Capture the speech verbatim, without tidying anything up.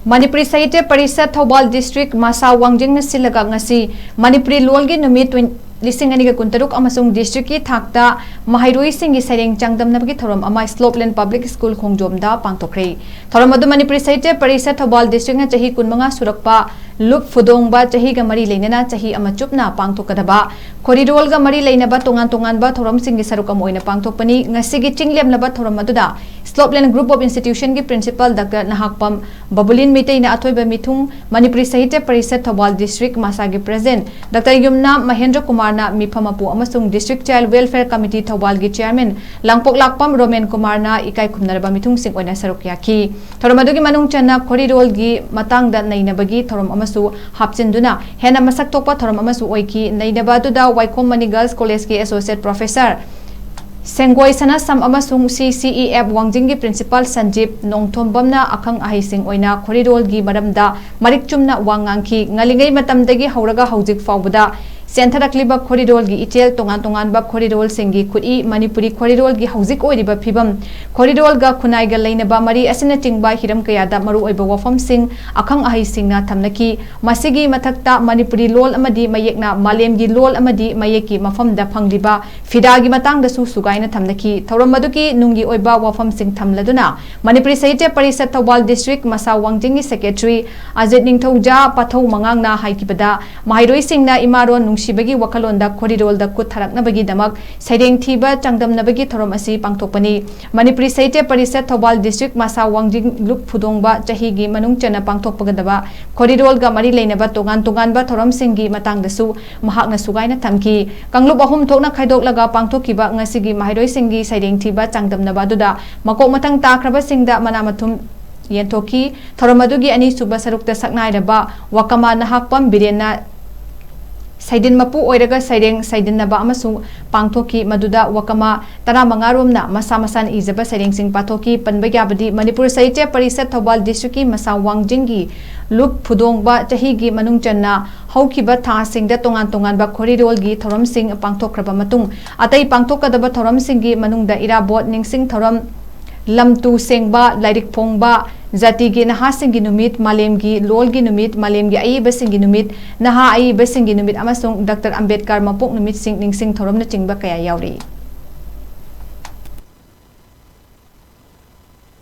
Manipuri Sahitya Parishad Thoubal district ꯃꯁꯥ ꯋꯥꯡꯖꯤꯡꯅ ꯁꯤꯜꯂꯒ ꯉꯁꯤ ꯃꯅꯤꯄꯨꯔꯤ ꯂꯣꯜꯒꯤ ꯅꯨꯃꯤꯠ ꯂꯤꯁꯤꯡ ꯑꯅꯤꯒ ꯀꯨꯟꯇꯔꯨꯛ ꯑꯃꯁꯨꯡ ꯗꯤꯁꯇ꯭ꯔꯤꯛꯀꯤ ꯊꯥꯛꯇ ꯃꯍꯩꯔꯣꯏꯁꯤꯡꯒꯤ ꯁꯩꯔꯦꯡ ꯆꯥꯡꯗꯝꯅꯕꯒꯤ ꯊꯧꯔꯝ ꯑꯃ ꯁ꯭ꯂꯣꯞꯂꯦꯟ ꯄꯕ꯭ꯂꯤꯛ ꯁ꯭ꯀꯨꯜ ꯈꯣꯡꯖꯣꯝꯗ ꯄꯥꯡꯊꯣꯛꯈ꯭ꯔꯦ꯫ ꯊꯧꯔꯝ ꯑꯗꯨ ꯃꯅꯤꯄꯨꯔꯤ ꯁꯥꯍꯤꯇ꯭ꯌ ꯄꯔꯤꯁꯠ ꯊꯧꯕꯥꯜ ꯗꯤꯁꯇ꯭ꯔꯤꯛꯅ ꯆꯍꯤ ꯀꯨꯟꯃꯉꯥ ꯁꯨꯔꯛꯄ ꯂꯨꯞ ꯐꯨꯗꯣꯡꯕ ꯆꯍꯤꯒ ꯃꯔꯤ ꯂꯩꯅꯅ ꯆꯍꯤ ꯑꯃ ꯆꯨꯞꯅ ꯄꯥꯡꯊꯣꯛꯀꯗꯕ ꯈꯣꯔꯤꯔꯣꯜꯒ ꯃꯔꯤ ꯂꯩꯅꯕ ꯇꯣꯉꯥꯟ ꯇꯣꯉꯥꯟꯕ ꯊꯧꯔꯝꯁꯤꯡꯒꯤ ꯁꯔꯨꯛ ꯑꯃ ꯑꯣꯏꯅ ꯄꯥꯡꯊꯣꯛꯄꯅꯤ꯫ ꯉꯁꯤꯒꯤ ꯆꯤꯡꯂꯦꯝꯂꯕ ꯊꯧꯔꯝ ꯑꯗꯨꯗ ꯁ꯭ꯂꯣꯞꯂꯦꯟ ꯒ꯭ꯔꯨꯞ ꯑꯣꯐ ꯏꯟꯁꯇꯤꯇ꯭ꯌꯨꯁꯟꯒꯤ ꯄ꯭ꯔꯤꯟꯁꯤꯄꯥꯜ ꯗꯥꯛꯇꯔ ꯅꯍꯥꯛꯄꯝ ꯕꯕꯨꯂꯤꯟ ꯃꯤꯇꯩꯅ ꯑꯊꯣꯏꯕ ꯃꯤꯊꯨꯡ, ꯃꯅꯤꯄꯨꯔꯤ ꯁꯥꯍꯤꯇ꯭ꯌ ꯄꯔꯤꯁꯠ ꯊꯧꯕꯥꯜ ꯗꯤꯁꯇ꯭ꯔꯤꯛ ꯃꯁꯥꯒꯤ ꯄ꯭ꯔꯦꯁꯤꯗꯦꯟꯠ ꯗꯥꯛꯇꯔ ꯌꯨꯝꯅꯥꯝ ꯃꯍꯦꯟꯗ꯭ꯔ ꯀꯨꯃꯥꯔꯅ ꯃꯤꯐꯝ ꯃꯄꯨ ꯑꯃꯁꯨꯡ ꯗꯤꯁꯇ꯭ꯔꯤꯛ ꯆꯥꯏꯜ ꯋꯦꯜꯐꯤꯌꯔ ꯀꯃꯤꯇꯤ ꯊꯧꯕꯥꯜꯒꯤ ꯆꯤꯌꯥꯔꯃꯦꯟ ꯂꯥꯡꯄꯣꯛꯂꯥꯛꯄꯝ ꯔꯣꯃꯦꯟ ꯀꯨꯃꯥꯔꯅ ꯏꯀꯥꯏ ꯈꯨꯝꯅꯔꯕ ꯃꯤꯊꯨꯡꯁꯤꯡ ꯑꯣꯏꯅ ꯁꯔꯨꯛ ꯌꯥꯈꯤ꯫ ꯊꯧꯔꯝ ꯑꯗꯨꯒꯤ ꯃꯅꯨꯡ ꯆꯟꯅ ꯈꯣꯔꯤꯔꯣꯜꯒꯤ ꯃꯇꯥꯡꯗ ꯅꯩꯅꯕꯒꯤ ꯊꯧꯔꯝ ꯑꯃꯁꯨ ꯍꯥꯞꯆꯤꯟꯗꯨꯅ ꯍꯦꯟꯅ ꯃꯁꯛ ꯊꯣꯛꯄ ꯊꯧꯔꯝ ꯑꯃꯁꯨ ꯑꯣꯏꯈꯤ꯫ ꯅꯩꯅꯕ ꯑꯗꯨꯗ ꯋꯥꯏꯈꯣꯝ ꯃꯅꯤ ꯒꯔꯜꯁ ꯀꯣꯂꯦꯖꯀꯤ ꯑꯦꯁꯣꯁꯤꯌꯦꯠ ꯄ꯭ꯔꯣꯐꯦꯁꯔ ꯁꯦꯡꯒꯣꯏ ꯁꯅꯥꯁꯝ ꯑꯃꯁꯨꯡ ꯁꯤ ꯁꯤ ꯏ ꯑꯦꯐ ꯋꯥꯡꯖꯤꯡꯒꯤ ꯄ꯭ꯔꯤꯟꯁꯤꯄꯥꯜ ꯁꯟꯖꯤꯞ ꯅꯣꯡꯊꯣꯝꯕꯝꯅ ꯑꯈꯪ ꯑꯍꯩꯁꯤꯡ ꯑꯣꯏꯅ ꯈꯣꯔꯤꯔꯣꯜꯒꯤ ꯃꯔꯝꯗ ꯃꯔꯤꯛ ꯆꯨꯝꯅ ꯋꯥ ꯉꯥꯡꯈꯤ꯫ ꯉꯜꯂꯤꯉꯩ ꯃꯇꯝꯗꯒꯤ ꯍꯧꯔꯒ ꯍꯧꯖꯤꯛ ꯐꯥꯎꯕꯗ ꯆꯦꯟꯊꯔꯛꯂꯤꯕ ꯈꯣꯔꯤꯔꯣꯜꯒꯤ ꯏꯆꯦꯜ, ꯇꯣꯉꯥꯟ ꯇꯣꯉꯥꯟꯕ ꯈꯣꯔꯤꯔꯣꯜꯁꯤꯡꯒꯤ ꯈꯨꯠꯏ, ꯃꯅꯤꯄꯨꯔꯤ ꯈꯣꯔꯤꯔꯣꯜꯒꯤ ꯍꯧꯖꯤꯛ ꯑꯣꯏꯔꯤꯕ ꯐꯤꯕꯝ, ꯈꯣꯔꯤꯔꯣꯜꯒ ꯈꯨꯟꯅꯥꯏꯒ ꯂꯩꯅꯕ ꯃꯔꯤ ꯑꯁꯤꯅꯆꯤꯡꯕ ꯍꯤꯔꯝ ꯀꯌꯥꯗ ꯃꯔꯨꯑꯣꯏꯕ ꯋꯥꯐꯝꯁꯤꯡ ꯑꯈꯪ ꯑꯍꯩꯁꯤꯡꯅ ꯊꯝꯅꯈꯤ꯫ ꯃꯁꯤꯒꯤ ꯃꯊꯛꯇ ꯃꯅꯤꯄꯨꯔꯤ ꯂꯣꯜ ꯑꯃꯗꯤ ꯃꯌꯦꯛꯅ ꯃꯥꯂꯦꯝꯒꯤ ꯂꯣꯜ ꯑꯃꯗꯤ ꯃꯌꯦꯛꯀꯤ ꯃꯐꯝꯗ ꯐꯪꯂꯤꯕ ꯐꯤꯗꯥꯒꯤ ꯃꯇꯥꯡꯗꯁꯨ ꯁꯨꯒꯥꯏꯅ ꯊꯝꯅꯈꯤ꯫ ꯊꯧꯔꯝ ꯑꯗꯨꯒꯤ ꯅꯨꯡꯒꯤ ꯑꯣꯏꯕ ꯋꯥꯐꯝꯁꯤꯡ ꯊꯝꯂꯗꯨꯅ ꯃꯅꯤꯄꯨꯔꯤ ꯁꯥꯍꯤꯇ꯭ꯌ ꯄꯔꯤꯁꯠ ꯊꯧꯕꯥꯜ ꯗꯤꯁꯇ꯭ꯔꯤꯛ ꯃꯁꯥ ꯋꯥꯡꯖꯤꯡꯒꯤ ꯁꯦꯀ꯭ꯔꯦꯇꯔꯤ ꯑꯖꯤꯠ ꯅꯤꯡꯊꯧꯖꯥ ꯄꯥꯊꯧ ꯃꯉꯥꯡꯅ ꯍꯥꯏꯈꯤꯕꯗ, ꯃꯍꯩꯔꯣꯏꯁꯤꯡꯅ ꯏꯃꯥꯔꯣꯟ ꯅꯨꯡꯁꯤꯕꯒꯤ ꯋꯥꯈꯜꯂꯣꯟꯗ ꯈꯣꯔꯤꯔꯣꯜꯗ ꯈꯨꯠ ꯊꯥꯔꯛꯅꯕꯒꯤꯗꯃꯛ ꯁꯩꯔꯦꯡ ꯊꯤꯕ ꯆꯥꯡꯗꯝꯅꯕꯒꯤ ꯊꯧꯔꯝ ꯑꯁꯤ ꯄꯥꯡꯊꯣꯛꯄꯅꯤ꯫ ꯃꯅꯤꯄꯨꯔꯤ ꯁꯥꯍꯤꯇ꯭ꯌ ꯄꯔꯤꯁꯠ ꯊꯧꯕꯥꯜ ꯗꯤꯁꯇ꯭ꯔꯤꯛ ꯃꯁꯥ ꯋꯥꯡꯖꯤꯡ ꯂꯨꯞ ꯐꯨꯗꯣꯡꯕ ꯆꯍꯤꯒꯤ ꯃꯅꯨꯡ ꯆꯟꯅ ꯄꯥꯡꯊꯣꯛꯄꯒꯗꯕ ꯈꯣꯔꯤꯔꯣꯜꯒ ꯃꯔꯤ ꯂꯩꯅꯕ ꯇꯣꯉꯥꯟ ꯇꯣꯉꯥꯟꯕ ꯊꯧꯔꯝꯁꯤꯡꯒꯤ ꯃꯇꯥꯡꯗꯁꯨ ꯃꯍꯥꯛꯅ ꯁꯨꯒꯥꯏꯅ ꯊꯝꯈꯤ꯫ ꯀꯥꯡꯂꯨꯞ ꯑꯍꯨꯝ ꯊꯣꯛꯅ ꯈꯥꯏꯗꯣꯛꯂꯒ ꯄꯥꯡꯊꯣꯛꯈꯤꯕ ꯉꯁꯤꯒꯤ ꯃꯍꯩꯔꯣꯏꯁꯤꯡꯒꯤ ꯁꯩꯔꯦꯡ ꯊꯤꯕ ꯆꯥꯡꯗꯝꯅꯕ ꯑꯗꯨꯗ ꯃꯀꯣꯛ ꯃꯊꯪ ꯇꯥꯈ꯭ꯔꯕꯁꯤꯡꯗ ꯃꯅꯥ ꯃꯊꯨꯝ ꯌꯦꯟꯊꯣꯛꯈꯤ꯫ ꯊꯧꯔꯝ ꯑꯗꯨꯒꯤ ꯑꯅꯤꯁꯨꯕ ꯁꯔꯨꯛꯇ ꯁꯛꯅꯥꯏꯔꯕ ꯋꯥꯀꯃꯥ ꯅꯍꯥꯛꯄꯝ ꯕꯤꯔꯦꯟꯅ ꯁꯩꯗꯤꯟ ꯃꯄꯨ ꯑꯣꯏꯔꯒ ꯁꯩꯔꯦꯡ ꯁꯩꯗꯤꯟꯅꯕ ꯑꯃꯁꯨ ꯄꯥꯡꯊꯣꯛꯈꯤ꯫ ꯃꯗꯨꯗ ꯋꯥꯀꯃꯥ ꯇꯔꯥꯃꯉꯥ ꯔꯣꯝꯅ ꯃꯁꯥ ꯃꯁꯥꯅ ꯏꯖꯕ ꯁꯩꯔꯦꯡꯁꯤꯡ ꯄꯥꯊꯣꯛꯈꯤ꯫ ꯄꯟꯕ ꯌꯥꯕꯗꯤ ꯃꯅꯤꯄꯨꯔ ꯁꯥꯍꯤꯇ꯭ꯌ ꯄꯔꯤꯁꯠ ꯊꯧꯕꯥꯜ ꯗꯤꯁꯇ꯭ꯔꯤꯛꯀꯤ ꯃꯁꯥ ꯋꯥꯡꯖꯤꯡꯒꯤ ꯂꯨꯞ ꯐꯨꯗꯣꯡꯕ ꯆꯍꯤꯒꯤ ꯃꯅꯨꯡ ꯆꯟꯅ ꯍꯧꯈꯤꯕ ꯊꯥꯁꯤꯡꯗ ꯇꯣꯉꯥꯟ ꯇꯣꯉꯥꯟꯕ ꯈꯣꯔꯤꯔꯣꯜꯒꯤ ꯊꯧꯔꯝꯁꯤꯡ ꯄꯥꯡꯊꯣꯛꯈ꯭ꯔꯕ ꯃꯇꯨꯡ, ꯑꯇꯩ ꯄꯥꯡꯊꯣꯛꯀꯗꯕ ꯊꯧꯔꯝꯁꯤꯡꯒꯤ ꯃꯅꯨꯡꯗ ꯏꯔꯥꯕꯣꯠ ꯅꯤꯡꯁꯤꯡ ꯊꯧꯔꯝ, ꯂꯝ ꯇꯨ ꯁꯦꯡꯕ, ꯂꯥꯏꯔꯤꯛ ꯐꯣꯡꯕ, ꯖꯥꯇꯤꯒꯤ ꯅꯍꯥꯁꯤꯡꯒꯤ ꯅꯨꯃꯤꯠ, ꯃꯥꯂꯦꯝꯒꯤ ꯂꯣꯜꯒꯤ ꯅꯨꯃꯤꯠ, ꯃꯥꯂꯦꯝꯒꯤ ꯑꯏꯕꯁꯤꯡꯒꯤ ꯅꯨꯃꯤꯠ, ꯅꯍꯥ ꯑꯏꯕꯁꯤꯡꯒꯤ ꯅꯨꯃꯤꯠ ꯑꯃꯁꯨꯡ ꯗꯥꯛꯇꯔ ꯑꯝꯕꯦꯗꯀꯔ ꯃꯄꯣꯛ ꯅꯨꯃꯤꯠꯁꯤꯡ ꯅꯤꯡꯁꯤꯡ ꯊꯧꯔꯝꯅꯆꯤꯡꯕ ꯀꯌꯥ ꯌꯥꯎꯔꯤ꯫